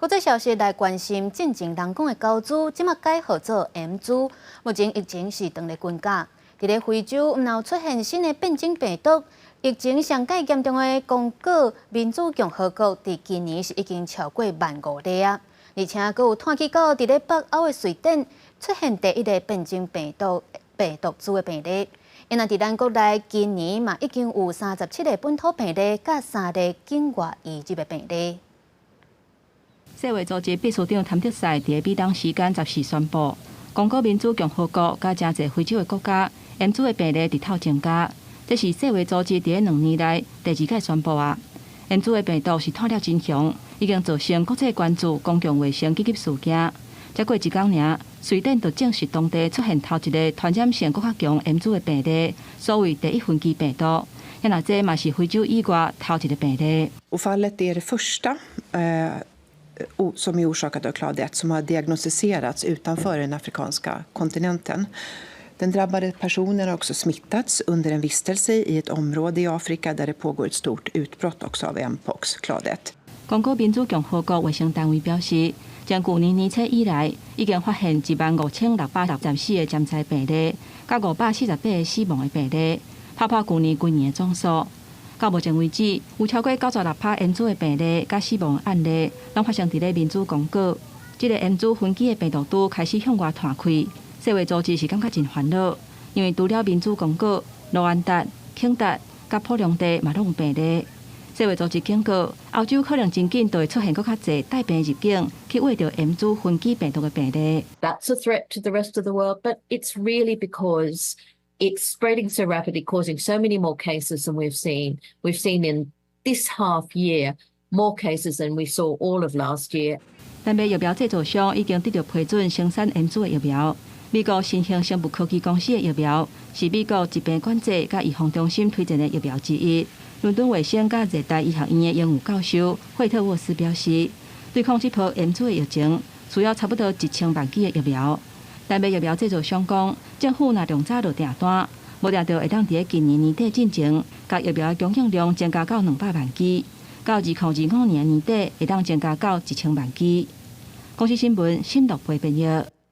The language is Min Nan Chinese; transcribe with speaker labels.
Speaker 1: 國際消息來關心，進前人講的猴株，這馬改號做 M 株。目前疫情是當咧增加。佇咧非洲，毋但出現新的變種病毒，疫情上蓋嚴重的剛果民主共和國，佇今年是已經超過1萬5例啊！而且閣有傳去到佇咧北歐的瑞典出現第一个變種病毒病毒株的病例。因為佇咱國內，今年嘛已經有37个本土病例，佮三例境外移入的病例。
Speaker 2: 世衛組織秘書長譚德塞佇美東時間14宣布，剛果民主共和國佮誠濟非洲的國家，M 株的病例直透增加。這是世衛組織佇2年內第二擺宣布啊。M 株的病毒是傳了真強，已經造成國際關注公共衛生緊急事件。才過一工爾，瑞典就證實當地出現頭一个傳染性閣較強 M 株的病例，所謂第一分支病毒。啊若這嘛是非洲以外頭一个病例。
Speaker 3: Och fallet är det första som är orsakat av klad 1 som har diagnostiserats utanför den afrikanska kontinenten. Den drabbade personen har också smittats under en vistelse i ett område i Afrika där det pågår ett stort utbrott också av mpox, klad 1.
Speaker 2: 剛果民主共和國衛生單位表示，從舊年年初以來，已經發現15,664個潛在病例，佮548個死亡的病例，拋破舊年規年的總數。到目前為止，有超過96% M 株的病例佮死亡案例，攏發生佇咧民主剛果。這个 M 株分支的病毒株開始向外傳開，世衛組織是感覺真煩惱，因為除了民主剛果、盧安達、肯達佮布隆迪嘛攏有病例。世衛組織警告，歐洲可能真緊就會出現閣較濟帶病入境去秽著 M 株分支病毒的病例。
Speaker 4: That's a threat to the rest of the world, but it's really because it's spreading so rapidly, causing so many more cases than we've seen. We've seen in this half year more cases than we saw all of last year.
Speaker 2: 丹麥疫苗製造商已經得到批准生產 M 株的疫苗。美國新興生物科技公司的疫苗是美國疾病管制佮預防中心推薦的疫苗之一。倫敦衛生佮熱帶醫學院的榮譽教授惠特沃斯表示，對抗這波 M 株的疫情需要差不多1000萬劑的疫苗。丹麥疫苗製造商講，政府若量早落訂單，無定就會當佇咧今年年底進前，共疫苗的供應量增加到200萬劑，到2025年年底會當增加到1000萬劑。公視新聞新樂貝編譯。